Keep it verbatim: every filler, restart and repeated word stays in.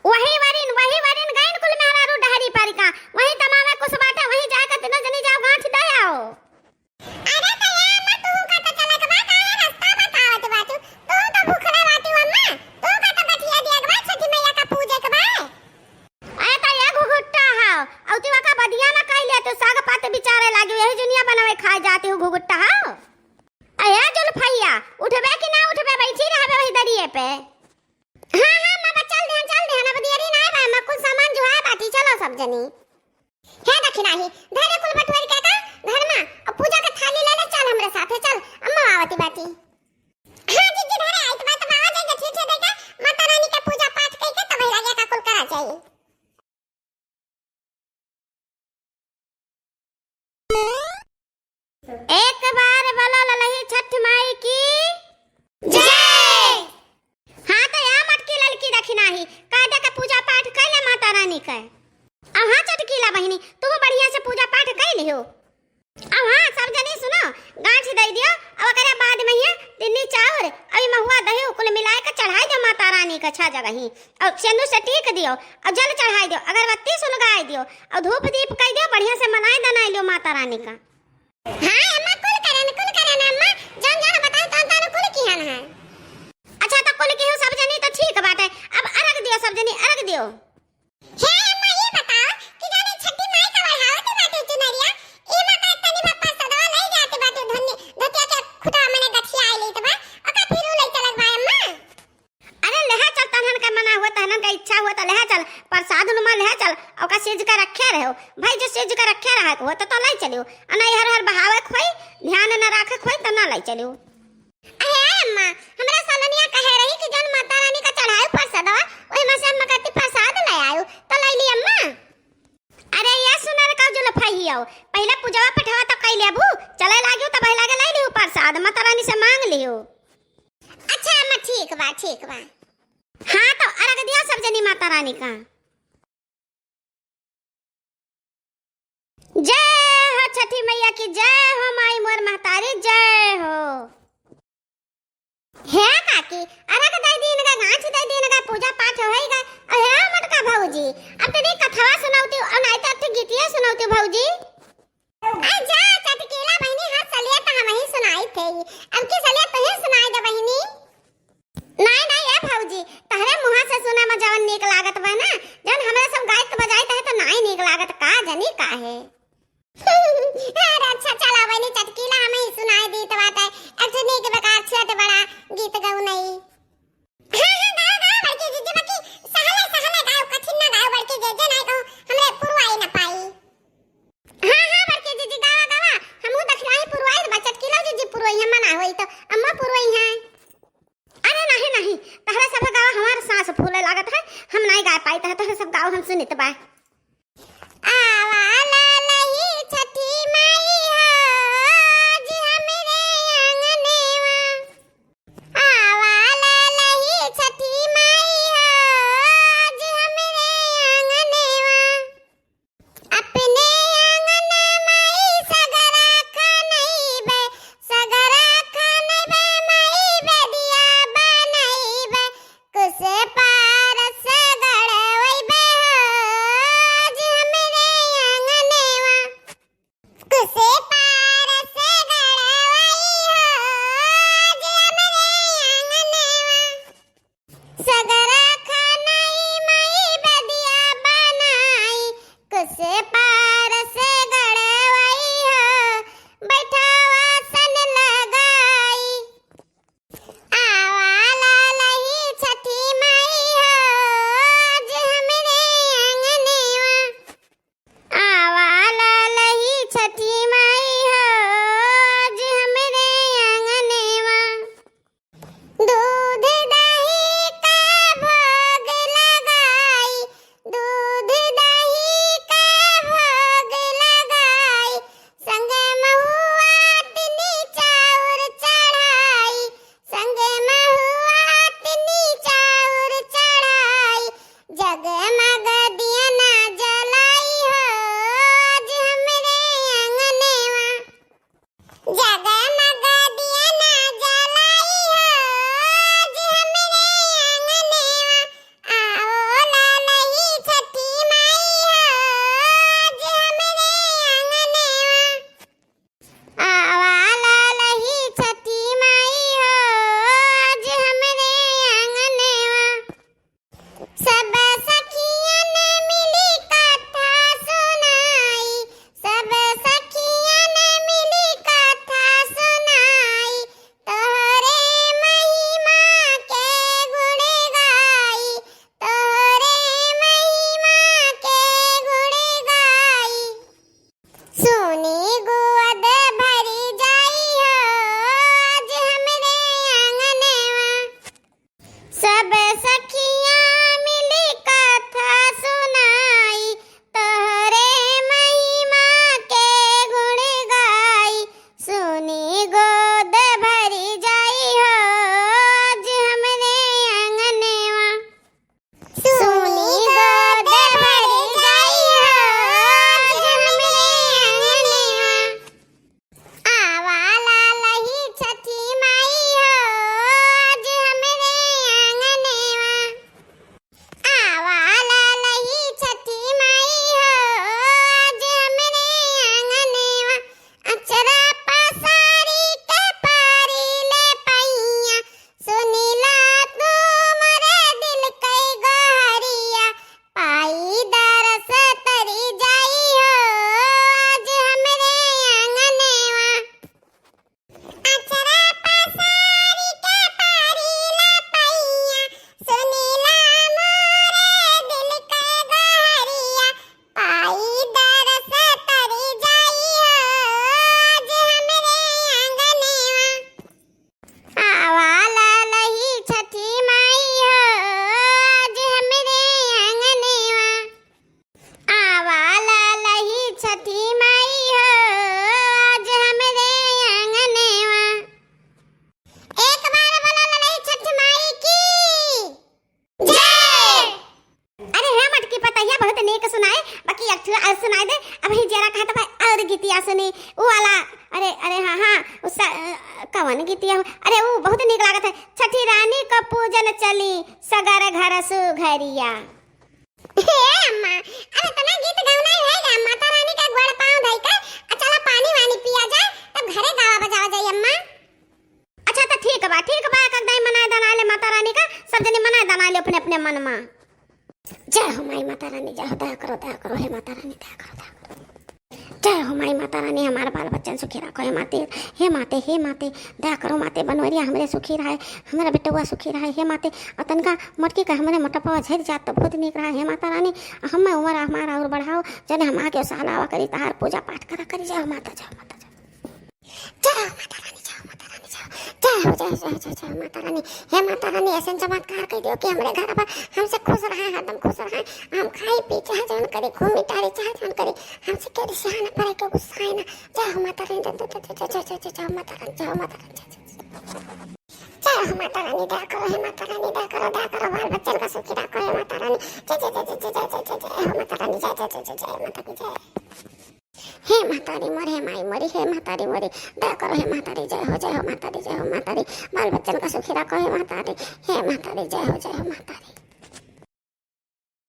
वही वरिन, वही वरिन गइन कुल मेहरारू डहरी परिका, वही तमामे कुछ बाटे, वही जाके तीनों जनी जाओ गांठ दे आओ। अरे त ए अम्मा, तू का त चले के बा, काहे रास्ता बतावत बाटू? तू त भूखले बाटू अम्मा, तू का त बटिया दिया के बा, छठी मैया का पूजे के बा। अरे त ए घुघुट्टा हाव, अउती वका बदिया में कह लिया, तू साग पात बिचारे लागी, यही जुनिया बनावे खाए जाती हूँ घुघुट्टा हाव। अरे जुल्फैया, उठबे कि ना उठबे, बैठी रहबे वही दरिये पे। हाँ, हाँ, अम्मा, बा, चल देहन, चल देहन, अब देरी नाय बा, अम्मा, कुल सामान जुहाए बाटी, चलो सब जनी। हे दखिनाही, धरे कुल बटुअर के का घर मा, अब पूजा के थाली ले ले, चल हमरे साथे, चल, अम्मा आवती बाटी। हाँ, जिज्जी, धरे आई, तो बात बाबा जाएंगे, ठीक है, देखे, माता रानी का पूजा पाठ कइके, तब लगे का कुल करा जाई। एक बार बोलो ललही छठ माई की जय। हाँ तो या मटकी ललकी दखिनाही, कायदा का पूजा पाठ कर ले माता रानी का। अब हाँ चटकीला बहिनी, तू बढ़िया से पूजा पाठ कर लियो। अब हाँ सब जनी सुनो, गांठ दे दियो, अब ओकरे बाद में ये तिन्नी चाउर, अभी महुआ दही कुल मिलाए के चढ़ाई दियो माता रानी का छह जगही। और सेंदूर से टीक दियो, और जल चढ़ाई दियो, अगरबत्ती सुलगाई दियो, और धूप दीप कई दियो, बढ़िया से मनाई दनाई लियो माता रानी का। हाँ अम्मा, कुल करन, कुल करन अम्मा, जौन जौन बताई तौन तौन कुल किहन है। अच्छा तो कुल किहू सब जनी तो ठीक बाटे, अब अरग दियो सब जनी, अरग दियो। हे अम्मा, ये बताओ कि जाने छठी माई का ओढ़ावत बाटे चुनरिया, ई माता तनी भर परसदवा लई जात बाटे धन्य धतिया के खुटा मने गठिया आई लेत बा, ओका फिरू लई चलत बा अम्मा। अरे लेहा चल, तहनन का मना हुआ, तहनन का इच्छा हुआ तो लेहा चल, प्रसाद नुमा लेहा चल, ओका सेज का रखे रहो भाई, जो सेज का रखे रहा हुआ तो, तो लई चलियो, अना हर हर बहावे खोई, ध्यान न राखे खोई तो ना लई चलियो। अहे अम्मा, हमरा सलोनिया कहे रही कि जौन माता रानी का चढ़ाई प्रसादवा, ओही में से अम्मा कहती प्रसाद ले आयो, तो ले ली अम्मा। अरे ये सुनर का जुल्फा ही आओ, पहले पूजवा पठवा तो कई लेबू, चले लागियो तो पहले के ले लियो प्रसाद, माता रानी से मांग लियो। अच्छा अम्मा, ठीक बा, ठीक बा। हाँ तो अरग दिया सब जनी माता रानी का। जय हो छठी मैया की, जय हो माई मोर महतारी, जय हो। हे काकी, अरग दे दीन गा, गांठ दे दीन गा, पूजा पाठ होई गा। अहे मोटका भौजी, अब तनी कथवा सुनौती और नहीं तो अठे गीतिया सुनौती भौजी। आ जा चटकीला बहिनी, हर सलिया तो हम ही सुनाई थे, अब की सलिया तुहे सुनाई दे बहिनी। नाई, नाई, ए भौजी, तहरे मुँहा से सुने में जवन नीक लागत बा ना, जवन हमरा सब गाइत बजाइत है तो नाई नीक लागत, का जनी काहे। अरे अच्छा, चला बहिनी, चटकीला हम ही सुनाई दीत बाटे, एक ठे नीक बेकार छोट बड़ा गीत गऊ नहीं। हाँ, हाँ, गाओ, गाओ, बड़की जीजी, बाकी सहले, सहले गाओ, कठिन ना गाओ, बड़की जीजी, नाई कहूँ, हमरे पुरवाई ना पाई। हाँ, हाँ, बड़की जीजी, गावा, गावा, हमहू दखिनाही पुरवाई, बा चटकीला जीजी पुरवाई है, मना होई तो अम्मा पुरवाई है। अरे नहीं, नहीं, तहरे सब गावा हमार सांस फूले लागत है, हम नहीं गा पाई, तहरे, तहरे सब गावा हम सुनित बा। आवा ललही छठी माई हो, आज हमरे आंगनवा। आवा ललही छठी माई हो, आज हमरे आंगनवा। अपने आंगन माई सगरा खनइबे, सगरा खनइबे माई बेदिया बनइबे, कुस पारस गड़वइबे हो। ठुआ और सुनाई दे। अब ही जरा कहत बा और गीतिया सुनी, उ वाला, अरे, अरे, हाँ, हाँ, उ स-, अ, कवन गीतिया हो? अरे, उ बहुत नीक लागत है, छठी रानी का पूजन चली, सगर घर सुघरिया। हे अम्मा, अरे तना गीत गवनाई होइगा, माता रानी का गोड़ पाँव धई के, आ चला पानी वानी पिया जाए, तब घरे गावा बजावा जाई अम्मा। अच्छा त ठीक बा, ठीक बा, एक दाई मनाए दनाए ले माता रानी का, सब जने मनाए दनाए ले अपने अपने मन मा। जय हो माई माता रानी, जय हो, दया करो, दया करो, हे माता रानी, दया करो, दया करो। जय हो माई माता रानी, हमार बाल बच्चन सुखी रखो, हे माते, हे माते, हे माते, दया करो माते, बनवरिया हमरे सुखी रहे, हमारा बेटवा सुखी रहे, हे माते। और तनका मोटकी का हमरे मोटपवा झरि जात तो बहुत नीक रहा, हे माता रानी। हमें उम्र हमारा और बढ़ाओ, जने हम आगे साल आवा करी, तहार पूजा पाठ करा करी। जय हो माता, जय हो माता, जय हो। जय हो माता रानी, जय हो माता रानी, जय हो, जय हो, जय हो, जय हो, जय हो माता रानी। हे माता रानी, ऐसे चमत्कार कर दियो कि हमरे घर पर हमसे खुश रहे, हरदम खुश रहे। हम खाई पी चाहे जौन करी, घूमी टहरी चाहे जौन करी, हमसे केहू रिसिया ना पड़े, केहू गुस्साए ना। जय हो माता रानी, जय, जय, जय हो माता रानी, जय हो माता रानी, जय, जय, जय। जय हो माता रानी, दया करो, हे माता रानी, दया करो, दया करो, बाल बच्चन का सुखी रखो, हे माता रानी, जय, जय, जय, हो माता रानी, जय, जय, जय, जय, जय माता की जय। हे महतारी मोर, हे माई मोरी, हे महतारी मोरी, दया करो हे महतारी, जय हो, जय हो महतारी, जय हो महतारी, बाल बच्चन का सुखी रखो हे महतारी, हे महतारी, जय हो, जय हो महतारी।